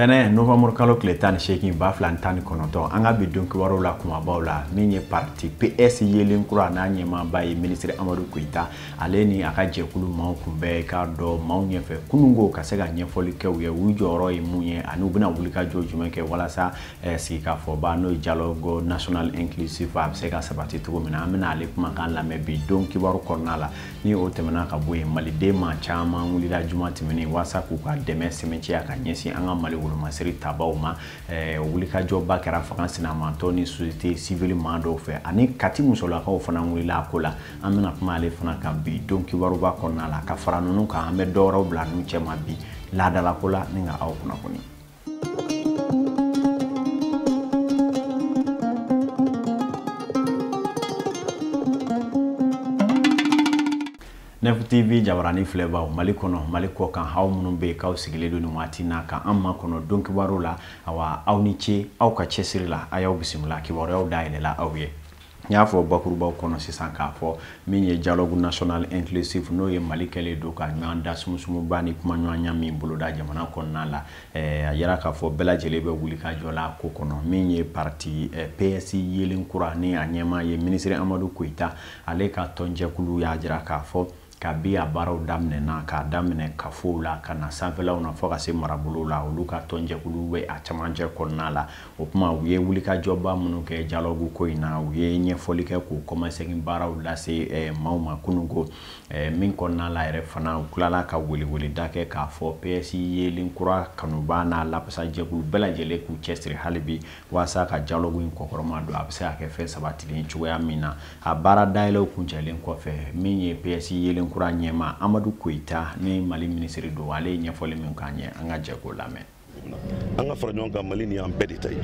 Tɛnɛ novembre kalo tile 18 2019 an ka bi don kibaruw la kumabaw la min ye parti PS yelen kura n'a ɲɛmaaba ye ministre Amadu Koyita ale ni a ka jɛkulu maaw kun bɛ k'a dɔn maaw ɲɛfɛ kununko ka se ka ɲɛfɔli kɛ u ye u jɔyɔrɔ ye mun ye ani u bɛna wulikajɔ jumɛn kɛ walasa sigikafɔba n'o ye dialogue national inclusif a bɛ se ka sabati cogo min na an bɛna ale kumakan lamɛn bi don kibaru kɔnɔna la ni o tɛmɛna ka bɔ yen maliden maa caman wulila juma tɛmɛnen walasa k'u ka dɛmɛ sɛmɛntiya ka ɲɛsin an ka Mali wolomasiri tabaw ma wulikajɔba kɛra fanga sinamantɔ ni société civile maa dɔw fɛ ani Kati musolakaw fana wulila a ko la an bɛna kuma ale fana kan bi don kibaruba kɔnɔna la ka fara ninnu kan an bɛ dɔwɛrɛw bila ninnu cɛma bi laadalako la ni ka aw kunnafoni. Nef TV jabarani filɛbaw Mali kɔnɔ Mali kɔ kan aw minnu bɛ yen k'aw sigilen don nin waati na ka an makɔnɔ don kibaru la awa aw ni ce aw ka cɛsiri la a y'aw bisimila kibaruyaw dayɛlɛla aw ye. N y'a fɔ bakurubaw kɔnɔ sisan k'a fɔ min ye dialogue national inclusif n'o ye Mali kɛlen don ka ɲɔgɔn da sumusumuba ni kumaɲɔgɔnya min boloda jamana kɔnɔna la a yira k'a fɔ bɛɛ lajɛlen bɛ wuli ka jɔ la ko kɔnɔ min ye parti PS yelen kura ni a ɲɛmaa ye ministre Amadu Koyita ale ka tɔnjɛkulu y'a jira k'a fɔ kabi a baaraw daminɛna k'a daminɛ kafow la ka na sanfɛlaw na fo ka se marabolow la olu ka tɔnjɛkulu bɛ a camancɛ kɔnɔna la o tuma u ye wulikajɔba minnu kɛ dialogue ko in na u ye ɲɛfɔli kɛ k'u kɔmasegin baaraw lase maaw ma kununko min kɔnɔna la yɛrɛ fana u tilala ka weleweleda kɛ k'a fɔ PS yelen kura kanuba n'a lafasajɛkulu bɛɛ lajɛlen k'u cɛsiri hali bi walasa ka dialogue in kɔkɔrɔma don a bɛ se ka kɛ fɛn sabatilen cogoya min na a baara dayɛlɛw kuncɛlen kɔfɛ min ye PS yelen kura ɲɛmaa Amadu Koyita ni Mali minisiri don ale ye ɲɛfɔli min k'an ye an ka jɛ k'o lamɛn. An ka fara ɲɔgɔn kan Mali ni an bɛɛ de ta ye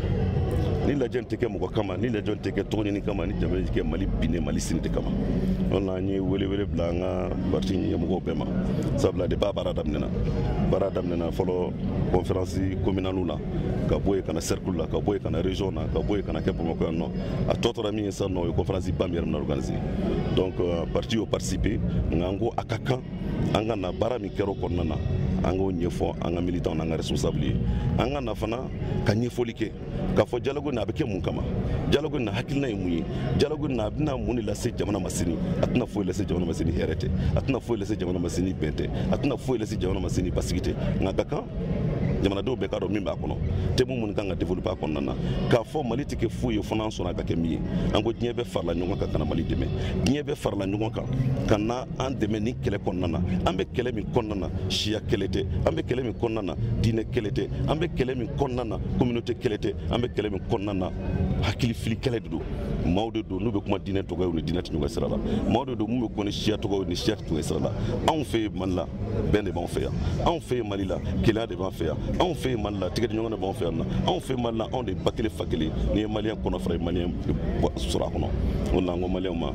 ni lajɛ tɛ kɛ mɔgɔ kama ni lajɛ tɛ kɛ tɔgɔ ɲini kama ni jamana tɛ kɛ Mali binnen Mali sini de kama o la an ye welewele bila an ka parti ɲɛmɔgɔw bɛɛ ma sabula depuis a baara daminɛna fɔlɔ conférence communale la ka bɔ yen ka na cercle la ka bɔ yen ka na région na ka bɔ yen ka na kɛ Bamakɔ yan nɔ a tɔ tora min ye sisan nɔ o ye conférence ba min yɛrɛ bɛna organiser donc parti y'o participer nka an ko a ka kan an ka na baara min kɛra o kɔnɔna na an k'o ɲɛfɔ an ka militants n'an ka responsable ye an ka na fana ka ɲɛfɔli kɛ k'a fɔ dialogue nin a bɛ kɛ mun kama dialogue nin hakilina ye mun ye dialogue nin a bɛna mun de lase jamana ma sini a tɛna foyi lase jamana ma sini hɛrɛ tɛ a tɛna foyi lase jamana ma sini bɛn tɛ a tɛna foyi lase jamana ma sini basigi tɛ nka ka kan jamanadenw bɛɛ k'a dɔn min b'a kɔnɔ thème minnu kan ka développer a kɔnɔna na k'a fɔ Mali tɛ kɛ foyi ye fo n'an sɔnna ka kɛ min ye an ko diɲɛ bɛɛ farala ɲɔgɔn kan ka na Mali dɛmɛ diɲɛ bɛɛ farala ɲɔgɔn kan ka na an dɛmɛ nin kɛlɛ kɔnɔna na an bɛ kɛlɛ min kɔnɔna na siya kɛlɛ tɛ an bɛ kɛlɛ min kɔnɔna na diinɛ kɛlɛ tɛ an bɛ kɛlɛ min kɔnɔna na communauté kɛlɛ tɛ an bɛ kɛlɛ min kɔnɔna na hakilifili kɛlɛ de don maaw de don n'u bɛ kuma diinɛ tɔgɔ ye u ni diinɛ tɛ ɲɔgɔn sira la maaw de don mun bɛ kuma ni siya tɔgɔ ye u ni siya tɛ ɲɔgɔn sira la anw fɛ yen Mali la bɛn de b'anw fɛ yan anw fɛ yen Mali la kelenya de b'an fɛ yan anw fɛ yen Mali la tigɛdiɲɔgɔn de b'anw fɛ yan nɔ anw fɛ yen Mali la anw de ba kelen fa kelen n'i ye maliyɛn kɔnɔ fara i maliyɛn sɔrɔ a kɔnɔ o la an ko maliyɛnw ma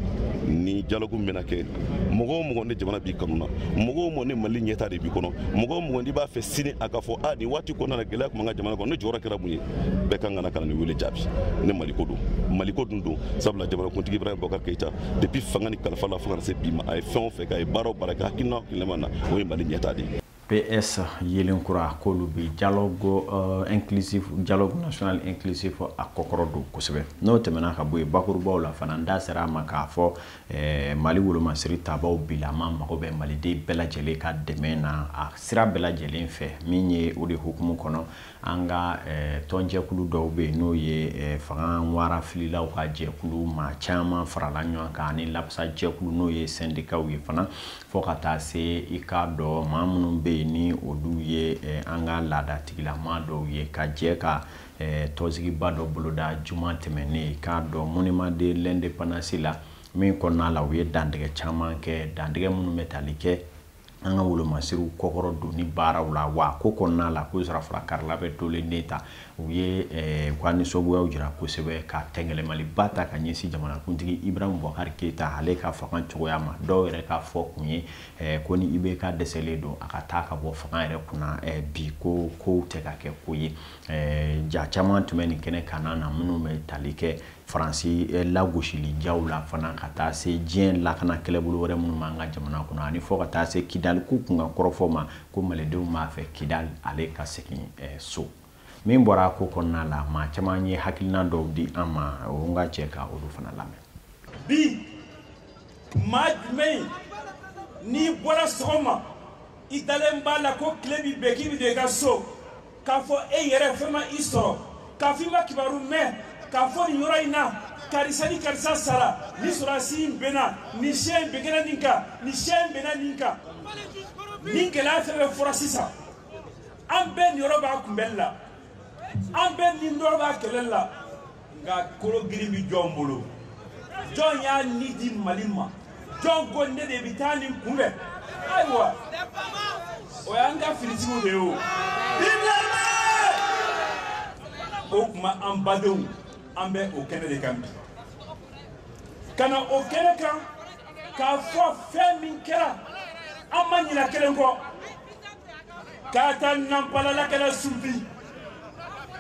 ni dialogue min bɛna kɛ mɔgɔ o mɔgɔ ni jamana b'i kanu na mɔgɔ o mɔgɔ ni Mali ɲɛtaa de b'i kɔnɔ mɔgɔ o mɔgɔ n'i b'a fɛ sini a ka fɔ a nin waati kɔnɔna na gɛlɛya tun b'an ka jamana kɔnɔ ne jɔyɔrɔ kɛra mun ye bɛɛ kan ka na ka na nin wele jaabi ne Maliko don Maliko dun don sabula jamanakuntigi Ibrahim Boubacar Keïta depuis fanga ni kalifa la fo ka na se bi ma a ye fɛn o fɛn kɛ a ye baara o baara kɛ hakilina o hakilina na o ye Mali ɲɛtaa de ye. PS yelen kura k'olu bi dialogue inclusif dialogue national inclusif a kɔkɔrɔ don kosɛbɛ n'o tɛmɛna ka bɔ yen bakurubaw la fana n da sera a ma k'a fɔ Mali wolomasiri tabaw bilama mago bɛ maliden bɛɛ lajɛlen ka dɛmɛ na a sira bɛɛ lajɛlen fɛ min ye o de hukumu kɔnɔ an ka tɔnjɛkulu dɔw bɛ yen n'o ye fanga wara fililaw ka jɛkulu maa caman farala ɲɔgɔn kan ani lafasajɛkulu n'o ye syndicats ye fana fo ka taa se i k'a dɔn maa minnu bɛ yen ni olu ye an ka laadatigilama dɔw ye ka jɛ ka tɔnsigiba dɔ boloda juma tɛmɛnen k'a dɔn monument de l'indépendance la min kɔnɔna la u ye dantigɛ caman kɛ dantigɛ minnu bɛ tali kɛ an ka wolomasiriw kɔkɔrɔ don ni baaraw la wa ko kɔnɔna la ko sara karila bɛ tolen ne ta u ye u ka nisɔngoyaw jira kosɛbɛ ka tɛngɛlɛmaliba ta ka ɲɛsin jamanakuntigi Ibrahim Boubacar Keïta ale ka fanga cogoya ma dɔw yɛrɛ ka fɔ kun ye ko ni IBK dɛsɛlen don a ka taa ka bɔ fanga yɛrɛ kunna bi ko kow tɛ ka kɛ ko ye ja caman tun bɛ nin kɛnɛ kan na minnu bɛ tali kɛ Faransi lagosili jaw la fana ka taa se diɲɛ lakana kɛlɛbolo wɛrɛ minnu b'an ka jamana kɔnɔ ani fo ka taa se Kidali ko kunkan kɔrɔfɔ ma ko malidenw b'a fɛ Kidali ale ka segin so. Min bɔra ko kɔnɔna la, maa caman ye hakilina dɔw di an ma, o n ka cɛ ka olu fana lamɛn. Bi maa jumɛn n'i bɔra sɔgɔma i dalen b'a la ko tile bi bɛn k'i bi don i ka so k'a fɔ e yɛrɛ fɛn ma i sɔrɔ, k'a fɔ i ma kibaru mɛn k'a fɔ nin yɔrɔ in na karisa ni karisa sara, ni sɔrɔdasi in benna, nin siya in bɛnna nin kan, nin siya in bɛnna nin kan, nin gɛlɛya fɛn fɛn fɔra sisan, an bɛɛ niyɔrɔ b'a kunbɛli la, an bɛɛ niyɔrɔ b'a kɛlɛli la, nka kolo girin bi jɔn bolo? Jɔn y'a ni di Mali ma? Jɔn ko ne de bɛ taa nin kunbɛn? Ayiwa, o y'an ka finitigiw de ye o. O tuma an badenw, an bɛ o kɛnɛ de kan bi. Ka na o kɛnɛ kan k'a fɔ fɛn min kɛra, an ma ɲinɛ kelen kɔ. K'a ta Nanpalala ka na Sunfi,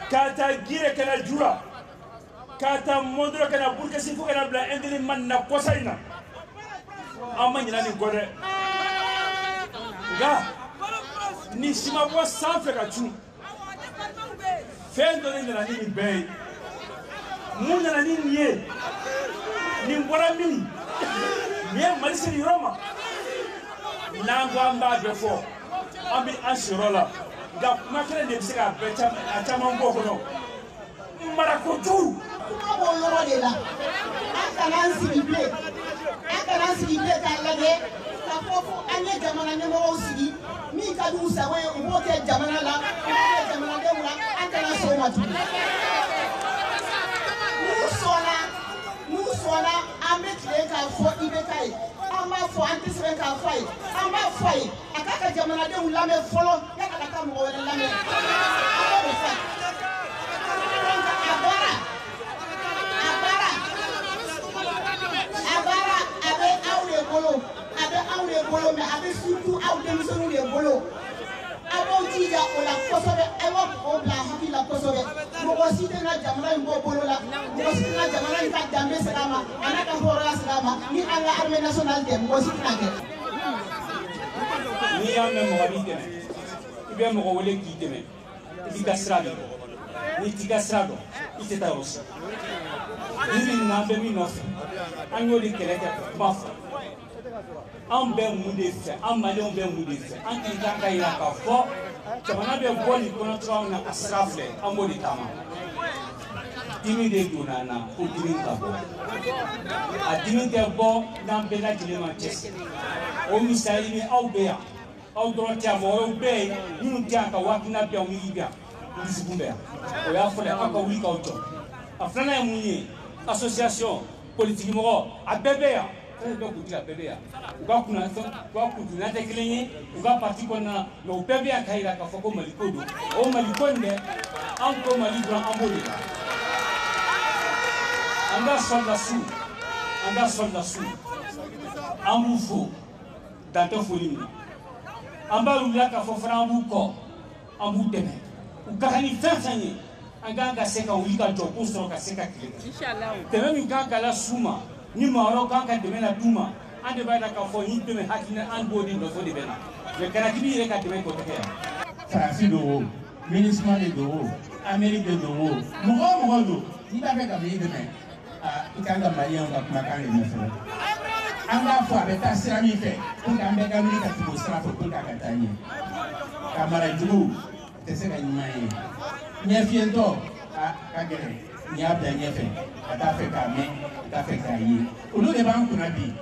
k'a ta Gire ka na Jura, k'a ta Mondoro ka na Burkesi fo ka na bila Indelimane na kɔsa in na. An ma ɲinɛ nin kɔ dɛ. Nka ni si ma bɔ sanfɛ ka cun, fɛn dɔ de nana ni nin bɛɛ ye. Mun nana ni nin ye? Nin bɔra min? Nin ye Mali se nin yɔrɔ ma? N'an ko an b'a bɛɛ fɔ, an bɛ an siyɔrɔ la, nka kuma kelen de bɛ se k'a bɛɛ a caman bɔ kɔnɔ. Marako jugu. Kuma b'o yɔrɔ de la. An kana an sigi bilen. An kana an sigi bilen k'a lajɛ k'a fɔ ko an ye jamana ɲɛmɔgɔw sigi min ka di u sago ye, u b'o kɛ jamana la, u b'o kɛ jamanadenw la. An kana sɔn o ma tuguni. N'u sɔnna, an bɛ tilen k'a fɔ IBK ye. An b'a fɔ, an tɛ sɛbɛn k'a fɔ a ye. An b'a fɔ a ye a k'a ka jamanadenw lamɛn fɔlɔ yanni a ka taa mɔgɔ wɛrɛ lamɛn. An b'o de fɔ a ye. Donc a baara a bɛ aw de bolo, a bɛ aw de bolo, mais a bɛ surtout aw denmisɛnninw de bolo. A b'aw jija o la kosɛbɛ, a b'o bila hakili la kosɛbɛ. Mɔgɔ si tɛna jamana in bɔ bolo la, mɔgɔ si tɛna jamana in ka danbe segin a ma, a n'a ka hɔrɔnya segin a ma, ni an ka armée nationale tɛ, mɔgɔ si tɛna kɛ. N'i y'a mɛn mɔgɔ b'i dɛmɛ, i bɛ mɔgɔ wele k'i dɛmɛ, i b'i ka sira dɔn. N'i t'i ka sira dɔn, i tɛ taa yɔrɔ si. Ni min na an bɛ min nɔfɛ, an y'o de kɛlɛ kɛ ka kuma fɔ. An bɛ mun de fɛ? An maliyɛnw bɛ mun de fɛ? An k'i kan ka yira k'a fɔ jamana bɛ bɔ nin kɔnɔ cogoya min na, a sira filɛ, an b'o de taama. Dimi de donna an na, ko dimi ka bɔ. A dimi tɛ bɔ n'an bɛɛ lajɛlen ma cɛsiri. O misali ni aw bɛ yan, aw dɔrɔn tɛ yan, mɔgɔ wɛrɛw bɛ yen minnu tɛ yan ka hakilina bɛ yan, wuli bɛ yan, dusukun bɛ yan. O y'a fɔlɔ ye, aw ka wuli k'aw jɔ. A filanan ye mun ye? Association, politiki mɔgɔ, a bɛɛ bɛ yan. Fɛn bɛɛ kuntigi a bɛɛ bɛ yan. U ka kunna tɛ kelen ye, u ka parti kɔnɔna na, mais u bɛɛ bɛ yan k'a jira k'a fɔ ko Mali ko don. O Mali ko in dɛ, an ko Mali dɔrɔn, an b'o de la. An ka sɔrɔdasiw, an b'u fo, dan tɛ foli min na. An b'a wulila k'a fɔ fana an b'u kɔ, an b'u dɛmɛ. U ka kan ni fɛn fɛn ye, an kan ka se ka wuli ka jɔ k'u sɔrɔ ka se ka tile kɛ. Dɛmɛ min kan ka las'u ma, ni maa wɛrɛw kan ka dɛmɛ la d'u ma, an de b'a jira k'a fɔ ni dɛmɛ hakilina an b'o de nɔfɛ de bɛ na. Mais kana k'i b'i yɛrɛ ka dɛmɛ kɛ, o tɛ kɛ yan. Faransi don o, MINUSMA de don o, Amérique de don o, mɔgɔ o mɔgɔ don, n'i b'a fɛ ka Mali dɛmɛ, i kan ka maliyɛnw ka kumakan de mɛn fɔlɔ. An b'a fɔ a bɛ taa sira min fɛ, pour que an bɛɛ ka wuli ka tugu o sira fɛ pour que a ka taa ɲɛ. Ka mara jugu tɛ se ka ɲuman ye. Ɲɛfiyentɔ a ka gɛlɛn, n'i y'a bila ɲɛfɛ, a t'a fɛ k'a mɛn, a t'a fɛ k'a ye. Olu de b'an kunna bi.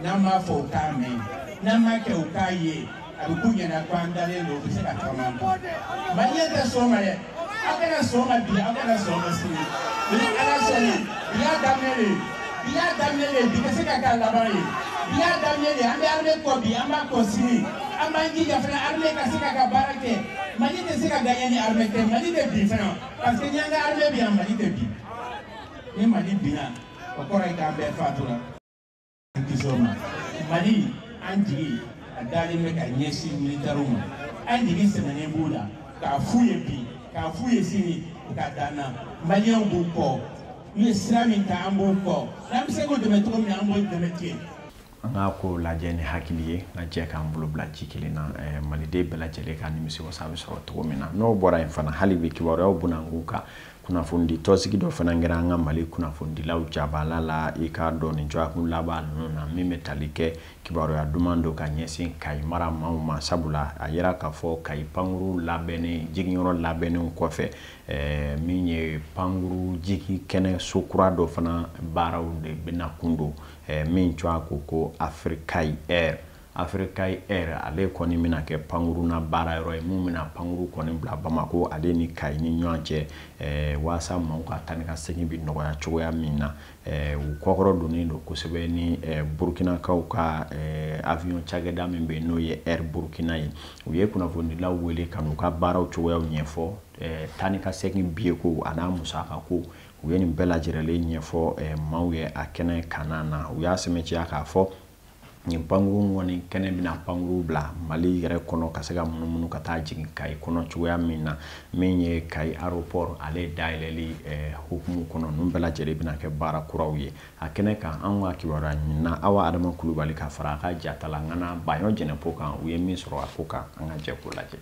N'an m'a fɔ u k'a mɛn, n'an m'a kɛ u k'a ye, a bɛ k'u ɲɛna ko an dalen don, u bɛ se ka tagama an kan. Maliyɛn tɛ sɔn o ma dɛ. Aw kana sɔn o ma bi, aw kana sɔn o ma sini. Ni Ala sɔnna, bi y'a daminɛ de ye. Bi y'a daminɛ de ye, bi tɛ se ka k'a laban ye. Bi y'a daminɛ de ye, an bɛ armée kɔ bi, an b'a kɔ sini. An b'an jija fana armée ka se k'a ka baara kɛ. Mali tɛ se ka gagner ni armée tɛ, Mali tɛ bin fana. Parce que ni an ka armée bɛ yan, Mali tɛ bin. Ni Mali binna, o kɔrɔ ye k'an bɛɛ fatura. An kisi o ma. Mali, an jigi a dalen bɛ ka ɲɛsin militaires ma. An jigi sɛmɛnen b'u la k'a f'u ye bi, k'a f'u ye sini, u ka dan na. Maliyɛnw b'u kɔ. U ye sira min ta, an b'u kɔ. N'an bɛ se k'u dɛmɛ cogo min na, an b'o dɛmɛ ten. An k'a ko lajɛ ni hakili ye, ka jɛ k'an bolo bila ji kelen na, maliden bɛɛ lajɛlen ka nimisi wasa bɛ sɔrɔ cogo min na. N'o bɔra yen fana, hali bi kibaruyaw bunakun kan, kunnafonidi tɔnsigi dɔ fana kɛra an ka Mali kunnafonidilaw jabala la. I k'a dɔn nin dɔgɔkun laban ninnu na, min bɛ tali kɛ kibaruya duman don ka ɲɛsin Kayi mara maaw ma, sabula a yira k'a fɔ Kayi pankuru labɛnnen, jiginyɔrɔ labɛnnenw kɔfɛ, min ye pankuru jigi kɛnɛ so kura dɔ fana baaraw de bɛna kun don, min tɔgɔ ko Africaye Air. Africaye Air, ale kɔni bɛna kɛ pankuruna baara yɔrɔ ye, mun bɛna pankuru kɔni bila Bamako ale ni Kayi ni ɲɔgɔn cɛ, walasa maaw ka taa ni ka segin bɛ nɔgɔya cogoya min na. U kɔkɔrɔ donnen don kosɛbɛ ni Burukinakaw ka avion cakɛda min bɛ yen, n'o ye Air Burkina ye. U ye kunnafonidilaw wele ka n'u ka baaraw cogoyaw ɲɛfɔ, taa ni ka segin biye ko a n'a musaka ko, u ye nin bɛɛ lajɛlen ɲɛfɔ maaw ye a kɛnɛ kanna na. U y'a sɛmɛntiya k'a fɔ nin pankuru kɔni kɛnɛ bɛna pankuru bila Mali yɛrɛ kɔnɔ ka se ka munumunu ka taa jigin Kayi kɔnɔ cogoya min na, min ye Kayi aéroport ale dayɛlɛli hukumu kɔnɔ. Ninnu bɛɛ lajɛlen bɛna kɛ baara kuraw ye a kɛnɛ kan. Anw ka kibaruya ɲinina Awa Adama Kulubali ka fara a ka jatala ŋana Baɲɔ Jɛnɛpo kan, u ye min sɔrɔ a ko kan, an ka jɛ k'o lajɛ.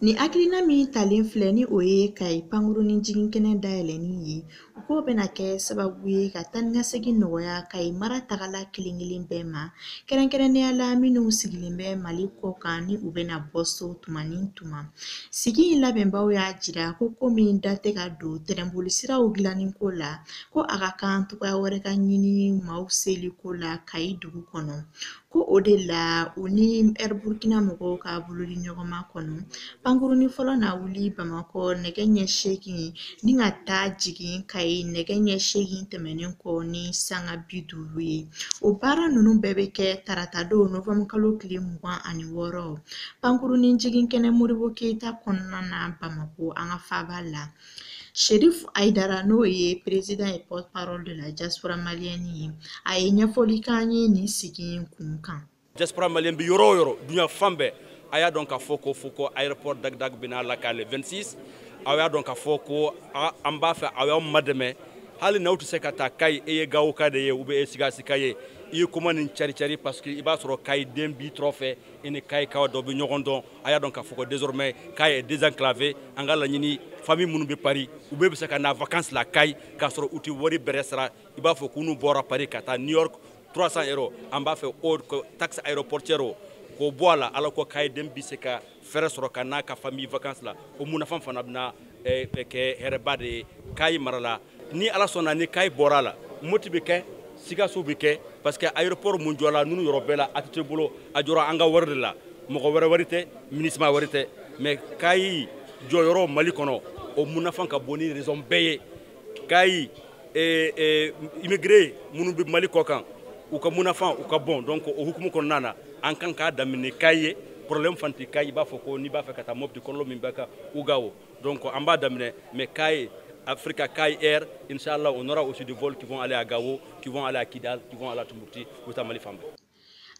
Ni hakilina min talen filɛ ni o ye Kayi pankurunin jiginkɛnɛ dayɛlɛnni ye, o ko bɛna kɛ sababu ye ka taa ni ka segin nɔgɔya Kayi mara tagala kelen kelen bɛɛ ma, kɛrɛnkɛrɛnnenya la minnu sigilen bɛ Mali kɔ kan ni u bɛna bɔ so tuma ni tuma. Sigi in labɛnbaw y'a jira ko komi da tɛ ka don tɛrɛnboli siraw dilanni ko la, ko a ka kan cogoya wɛrɛ ka ɲini maaw seli ko la Kayi dugu kɔnɔ. Ko o de la u ni Air Burkina mɔgɔw ka bolodi ɲɔgɔnma kɔnɔ, pankurunin fɔlɔ na wuli Bamakɔ nɛgɛ ɲɛ 8 ni ka taa jigin Kayi nɛgɛ ɲɛ 8 tɛmɛnen kɔ ni sanga 50 ye. O baara ninnu bɛɛ bɛ kɛ taratadon novembre kalo tile 26, pankurunin jigin kɛnɛ Modibo Keyita kɔnɔna na Bamako, an ka faaba la. Cherif Aïdara, n'o ye président et porte-parole de la diaspora malienne ye, a ye ɲɛfɔli k'an ye nin sigi in kun kan. Diaspora malienne bi yɔrɔ o yɔrɔ, duɲa fan bɛɛ, a y'a dɔn k'a fɔ ko fo ko aéroport Dag Dag bɛna lakale 26. Aw y'a dɔn k'a fɔ ko an b'a fɛ aw y'aw madɛmɛ, hali n'aw tɛ se ka taa Kayi, e ye Gawo ka de ye ou bien e ye Sikasika ye, i ye kuma nin cari cari, parce que i b'a sɔrɔ Kayi den b'i tɔrɔ fɛ, i ni Kayikaw dɔ bɛ ɲɔgɔn dɔn. A y'a dɔn k'a fɔ ko désormais Kayi est désenclavé. An ka laɲini, famille minnu bɛ Paris, u bɛɛ bɛ se ka na vacances la Kayi k'a sɔrɔ u tɛ wari bɛrɛ sara, i b'a fɔ k'u n'u bɔra Paris ka taa New York 300 euros. An b'a fɛ o taxe aéroportière o k'o bɔ a la, ala ko Kayi den bɛ se ka fɛrɛ sɔrɔ ka n'a ka famille vacances la. O munafan fana bɛna kɛ hɛrɛba de ye Kayi mara la. Ni Ala sɔnna, ni Kayi bɔra a la, Moti bɛ kɛ, Sikaso bɛ kɛ, parce que aéroport mun jɔla ninnu yɔrɔ bɛɛ la, ATT bolo, a jɔra an ka wari de la, mɔgɔ wɛrɛ wari tɛ, MINUSMA wari tɛ. Mais Kayi jɔyɔrɔ Mali kɔnɔ, o munafan ka bon ni raison bɛɛ ye. Kayi immigré minnu bɛ Mali kɔ kan, u ka munafan u ka bon. Donc o hukumu kɔnɔna na, an kan k'a daminɛ Kayi ye. Problème fan tɛ Kayi, i b'a fɔ ko n'i b'a fɛ ka taa Mopti, kɔlɔlɔ min bɛ kan u Gawo. Donc an b'a daminɛ, mais Kayi, Africa Kai Air, Inch'Allah, on aura aussi des vols qui vont aller à Gao, qui vont aller à Kidal, qui vont aller à Tombouctou, ou à Mali fan bɛɛ.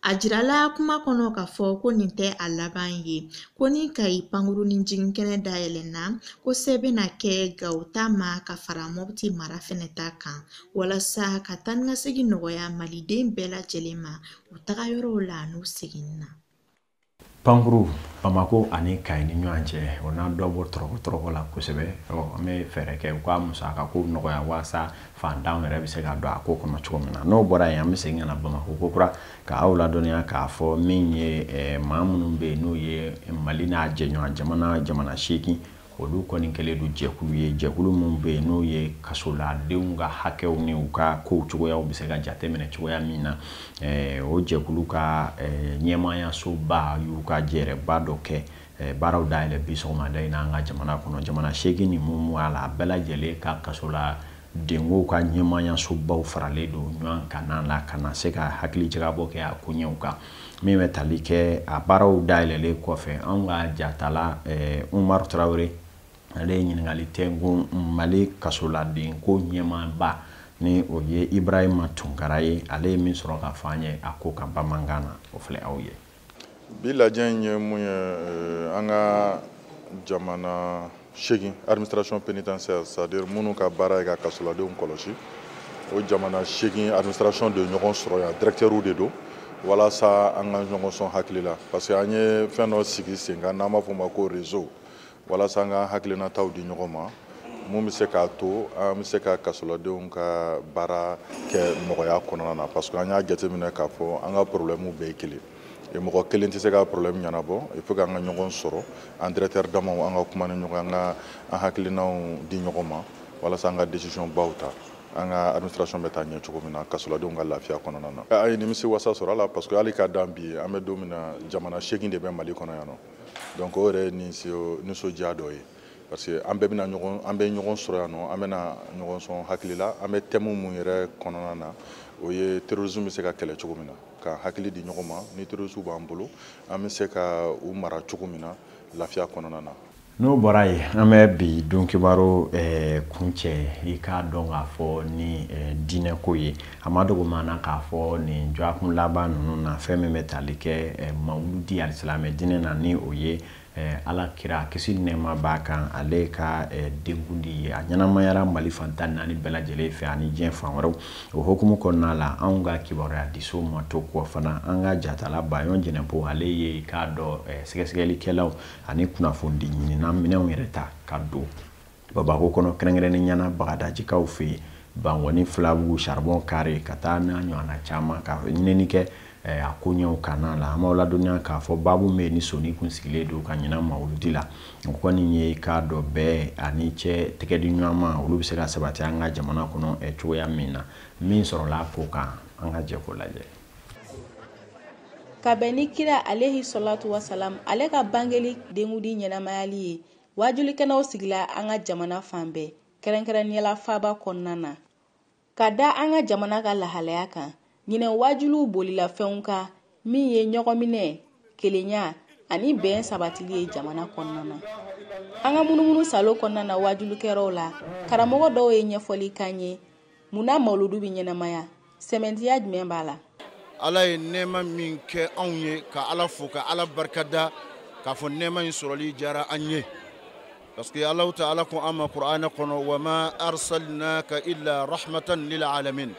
A jirala kuma kɔnɔ k'a fɔ ko nin tɛ a laban ye, ko ni Kayi pankurunin jiginkɛnɛ dayɛlɛnna, ko se bɛna kɛ Gawo ta ma ka fara Mopti mara fɛnɛ ta kan, walasa ka taa ni ka segin nɔgɔya maliden bɛɛ lajɛlen ma u taga yɔrɔw la n'u seginna. Pankuru Bamako ani Kayi ni ɲɔgɔn cɛ, o n'a dɔ bɔ tɔrɔkɔ tɔrɔkɔ la kosɛbɛ. An bɛ fɛɛrɛ kɛ u ka musaka ko nɔgɔya, walasa fantanw yɛrɛ bɛ se ka don a ko kɔnɔ cogo min na. N'o bɔra yen, an bɛ segin ka na Bamako kokura ka aw ladɔnniya k'a fɔ min ye maa minnu bɛ yen, n'o ye Mali n'a jɛɲɔgɔn jamana jamana 8, olu kɔni kɛlen don jɛkulu ye, jɛkulu minnu bɛ yen, n'o ye kasoladenw ka hakɛw ni u ka kow cogoyaw bɛ se ka jateminɛ cogoya min na. O jɛkulu ka ɲɛmaayasoba y'u ka jɛrɛba dɔ kɛ, baaraw dayɛlɛ bi sɔgɔmada in na an ka jamana kɔnɔ. Jamana 8 ni mun b'a la, a bɛɛ lajɛlen ka kasoladenkow ka ɲɛmaayasobaw faralen don ɲɔgɔn kan na la, ka na se ka hakili jagabɔ kɛ a koɲɛw kan. Min bɛ tali kɛ a baaraw dayɛlɛlen kɔfɛ, anw ka jatala Umaru Tarawele, ale ye ɲininkali tɛnkun Mali kasoladen ko ɲɛmaaba, ni o ye Ibrahima Tunkara ye, ale ye min sɔrɔ ka fɔ an ye a ko kan bamanankan na, o filɛ aw ye. Bi lajɛ in ye mun ye? An ka jamana 8 administration pénitentiaire, c'est à dire minnu ka baara ye ka kasoladenw kɔlɔsi, O jamana 8 administration de ɲɔgɔn sɔrɔ yan, directeurw de don, walasa an ka ɲɔgɔn sɔn hakili la, parce que an ye fɛn dɔ sigi sen kan n'an b'a fɔ o ma ko réseau, walasa an ka hakilinataw di ɲɔgɔn ma, mun bɛ se k'a to an bɛ se ka kasoladenw ka baara kɛ nɔgɔya kɔnɔna na, parce que an y'a jateminɛ k'a fɔ an ka problème bɛɛ ye kelen. Mɔgɔ kelen tɛ se ka problème ɲɛnabɔ, il faut k'an ka ɲɔgɔn sɔrɔ, an directeur damaw, an ka kuma ni ɲɔgɔn ye, an ka an hakilinaw di ɲɔgɔn ma, walasa an ka décision baw ta, an ka administration bɛ taa ɲɛ cogo min na, kasoladenw ka lafiya kɔnɔna na. An ye nimisi wasa sɔrɔ a la, parce que hali ka dan bi, an bɛ don min na, jamana 8 de bɛ Mali kɔnɔ yan nɔ. Donc o yɛrɛ ye nisɔndiya dɔ ye, parce que an bɛɛ bɛna ɲɔgɔn, an bɛ ɲɔgɔn sɔrɔ yan nɔ, an bɛna ɲɔgɔn sɔn hakili la. An bɛ thème mun yɛrɛ kɔnɔna na, o ye terrorisme bɛ se ka kɛlɛ cogo min na, ka hakili di ɲɔgɔn ma. Ni terrorisme b'an bolo, an bɛ se ka u mara cogo min na lafiya kɔnɔna na. N'o bɔra yen, an bɛ bi don kibaru kuncɛ, i k'a dɔn k'a fɔ ni diinɛko ye. A ma dogo maa na k'a fɔ nin dɔgɔkun laban ninnu na, fɛn min bɛ tali kɛ mawuludi alisilamɛ diinɛ na, ni o ye Ala kira kisi ni nɛɛma b'a kan, ale ka denkundi ye, a ɲɛnamayara Mali fan 14 bɛɛ lajɛlen fɛ ani diɲɛ fan wɛrɛw. O hukumu kɔnɔna la, anw ka kibaruya diso ma to kɔ fana, an ka jatala Bayɔn Jɛnɛpo, ale ye i k'a dɔn sɛgɛsɛgɛlikɛlaw ani kunnafonidi ɲinina minɛnw yɛrɛ ta ka don Bamakɔ kɔnɔ, kɛrɛnkɛrɛnnenya la Bagadajikaw fɛ yen, Bankɔni, Filabugu, Charbon Carré, ka taa n'a ɲɔgɔnna caman, ka ɲinini kɛ a koɲɛw kana la. An b'aw ladɔnniya k'a fɔ baabu min ni soni kun sigilen don ka ɲinan mawuludi la, o kɔni ye k'a dɔn bɛɛ ani cɛ tɛgɛ di ɲɔgɔn ma, olu bɛ se ka sabati an ka jamana kɔnɔ cogoya min na. Min sɔrɔla a ko kan, an ka jɛ k'o lajɛ. Ka bɛn ni kira alehi salatu wasalam ale ka bangeli denkundi ɲɛnamayali ye, waajulikɛnɛw sigila an ka jamana fan bɛɛ, kɛrɛnkɛrɛnnenya la faaba kɔnɔna na. Ka da an ka jamana ka lahalaya kan, ɲinɛ waajuliw bolila fɛnw kan min ye ɲɔgɔnminɛ, kelenya ani bɛn sabatili ye jamana kɔnɔna na. An ka munumunu salo kɔnɔna na waajulikɛyɔrɔw la, karamɔgɔ dɔw ye ɲɛfɔli k'an ye munna mawuludu bɛ ɲɛnamaya, sɛmɛntiya jumɛn b'a la. Ala ye nɛɛma min kɛ anw ye, ka Ala fo, ka Ala barikada, k'a fɔ nɛɛma in sɔrɔli diyara an ye, parce que Alahu Taala ko an ma Kuranɛ kɔnɔ: wa ma arsalnaka illa rahmatan lil alamin.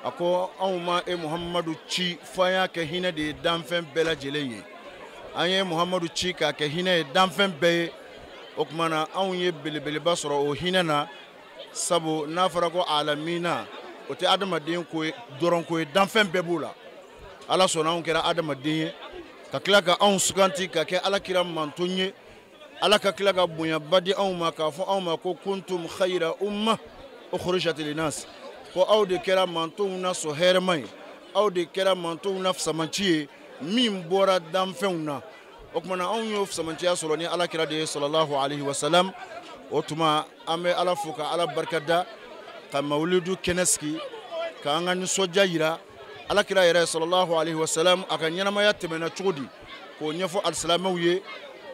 A ko anw ma e Muhamadu ci fo an y'a kɛ hinɛ de ye danfɛn bɛɛ lajɛlen ye. An ye Muhamadu ci k'a kɛ hinɛ ye danfɛn bɛɛ ye. O tuma na, anw ye belebeleba sɔrɔ o hinɛ na, sabu n'a fɔra ko alamina, o tɛ adamaden ko ye dɔrɔn ko ye, danfɛn bɛɛ b'o la. Ala sɔnna anw kɛra adamaden ye, ka tila ka anw suganti ka kɛ Ala kira manton ye. Ala ka tila ka bonyaba di anw ma, k'a fɔ anw ma ko kuntum khayra umma ukhrijat linnas, ko aw de kɛra mantonw na sɔn hɛrɛma ye, aw de kɛra mantonw na fisamanci ye min bɔra danfɛnw na. O tuma na, anw y'o fisamanciya sɔrɔ ni Ala kira de ye, sallallahu alaihi wasallam. O tuma, an bɛ Ala fo, ka Ala barikada, ka mawuludu kɛnɛ sigi, ka an ka nisɔndiya yira. Ala kira yɛrɛ, sallallahu alaihi wasallam, a ka ɲɛnamaya tɛmɛna cogo di, k'o ɲɛfɔ alisilamɛw ye.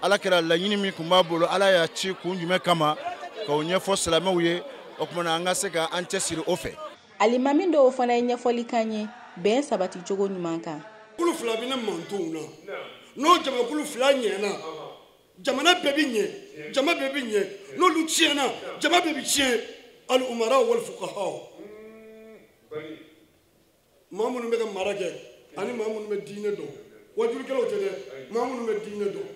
Ala kira, laɲini min tun b'a bolo, Ala y'a ci kun jumɛn kama, k'o ɲɛfɔ silamɛw ye. O tuma na, an ka se ka an cɛsiri o fɛ. Alimami dɔw fana ye ɲɛfɔli k'an ye bɛn sabati cogo ɲuman kan. Kulu fila bɛ ne mantonw na, n'o jamakulu fila ɲɛna, jamana bɛɛ bɛ ɲɛ, jama bɛɛ bɛ ɲɛ. N'olu tiɲɛna, jama bɛɛ bɛ tiɲɛ. Al umara wal fuqaha, maa minnu bɛ ka mara kɛ ani maa minnu bɛ diinɛ dɔn, wajulikɛlaw tɛ dɛ, maa minnu bɛ diinɛ dɔn,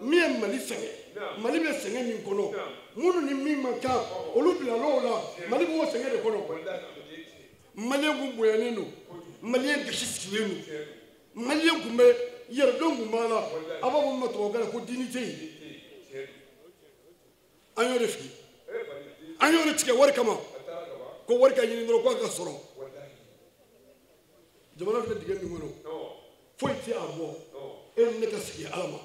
min ye Mali sɛgɛn, Mali bɛ sɛgɛn min kɔnɔ, minnu ni min ma kan, olu bilala o la, Mali b'o sɛgɛn de kɔnɔ. Maliyɛn kun bonyanen don, Maliyɛn gasi sigilen don, Maliyɛn kun bɛ yɛrɛdɔn kun b'a la. A b'a fɔ min ma tubabukan na ko dignité. An y'o de fili, an y'o de tigɛ wari kama, ko wari ka ɲini dɔrɔn k'a ka sɔrɔ. Jamana filɛ dingɛ min kɔnɔ, foyi tɛ a bɔ e ni ne ka sigi Ala ma.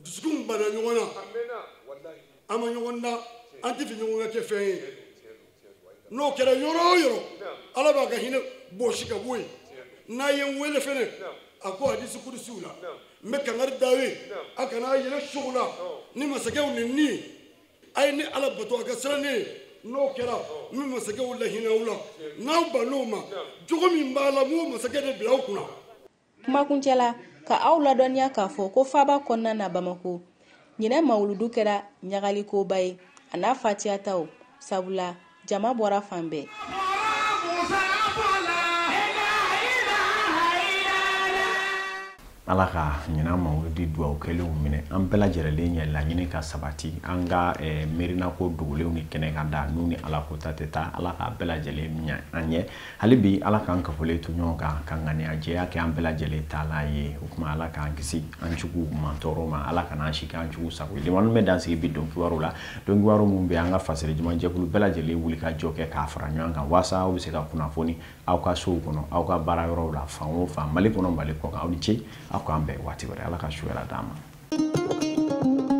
Dusukun banna ɲɔgɔn na, an ma ɲɔgɔn da, an tɛ fɛ ɲɔgɔn ka kɛ fɛn ye. N'o kɛra yɔrɔ o yɔrɔ, Ala b'a ka hinɛ bɔsi ka bɔ yen. N'a ye n wele fɛnɛ, a ko hadisi kudusiw la, n bɛ kangari da ye, a kana yɛlɛ sogo la ni masakɛw ni ni a ye ni Ala bato, a ka siran ne ye. N'o kɛra, n bɛ masakɛw lahinɛ aw la. N'aw bann'o ma, jogo min b'a la, n b'o masakɛ de bila aw kunna. Kumakuncɛ la, ka aw ladɔnniya k'a fɔ ko faaba kɔnɔna na Bamako, ɲinɛ mawuludu kɛra ɲagalikoba ye a n'a fatiyataw, sabula Jama bɔra fan bɛɛ. Ala ka ɲinan mawuludi duwawu kɛlenw minɛ, an bɛɛ lajɛlen ye laɲini ka sabati, an ka miirinako dogolenw ni kɛnɛ kan da n'u ni Ala ko ta tɛ taa. Ala k'a bɛɛ lajɛlen ɲɛ an ɲɛ hali bi. Ala k'an kafolen to ɲɔgɔn kan ka ŋaniya jɛya kɛ an bɛɛ lajɛlen taalan ye. O tuma Ala k'an kisi an jugu mantɔɔrɔ ma, Ala kana an si k'an jugu sago ye. Limani bɛ dan sigi bi don kibaru la, don kibaru mun bɛ an ka fasiri jama jɛkulu bɛɛ lajɛlen wuli ka jɔ kɛ k'a fara ɲɔgɔn kan walasa aw bɛ se ka kunnafoni aw ka sow kɔnɔ, aw ka baara yɔrɔw la, fan o fan, Mali kɔnɔ, Mali kɔ kan. Aw ni ce, aw k'an bɛn waati wɛrɛ. Ala ka su hɛrɛ d'an ma.